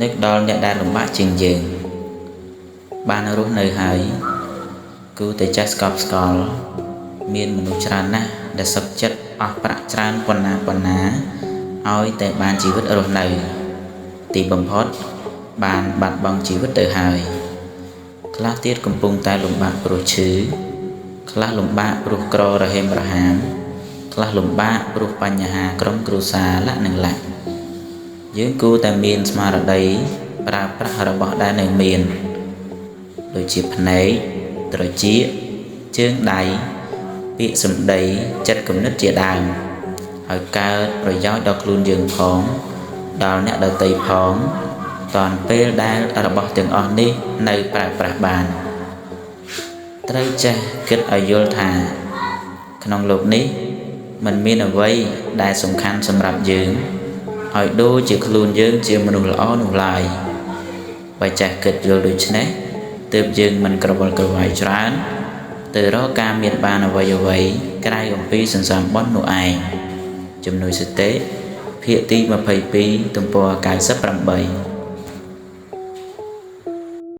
នឹកដល់អ្នកដែលលំបាកជាងយើង បានរស់នៅហើយគួរតែចេះស្កប់ស្កល់មានមនុស្សច្រើនណាស់ដែលសុខចិត្តអស់ប្រាក់ច្រើនប៉ុណ្ណាប៉ុណ្ណាឲ្យតែបានជីវិតរស់នៅ ទីបំផុតបានបាត់បង់ជីវិតទៅហើយ ខ្លះទៀតកំពុងតែលំបាកព្រោះឈឺ ខ្លះលំបាកព្រោះក្ររហេមរហាម ខ្លះលំបាកព្រោះបញ្ហាក្រុមគ្រួសារលៈនឹងលៈយើងគួរតែមានស្មារតីប្រើប្រាស់របស់ដែលនៅមាន ដូចជាភ្នែកត្រចៀកជើងដៃពាក្យសម្ដីចិត្តគំនិតជាដើមឲ្យកើតប្រយោជន៍ដល់ខ្លួនយើងផងដល់អ្នកដទៃផងតាន់ពេលដែលរបស់ទាំងអស់នេះនៅប្រើប្រាស់បានត្រូវចេះគិតឲ្យយល់ថាក្នុងលោកនេះមិនមានអ្វីដែលសំខាន់សម្រាប់យើងឲ្យដូចជាខ្លួនយើងជាមនុស្សល្អនោះឡើយបើចេះគិតយល់ដូច្នេះទើបយើងមិនក្រវិលក្រវាយច្រើនទៅរកការមានបានអ្វីអ្វីក្រៅអំពីសន្សំបុណ្យនោះឯងជំនួយសតិភាគទី22ទំព័រ98។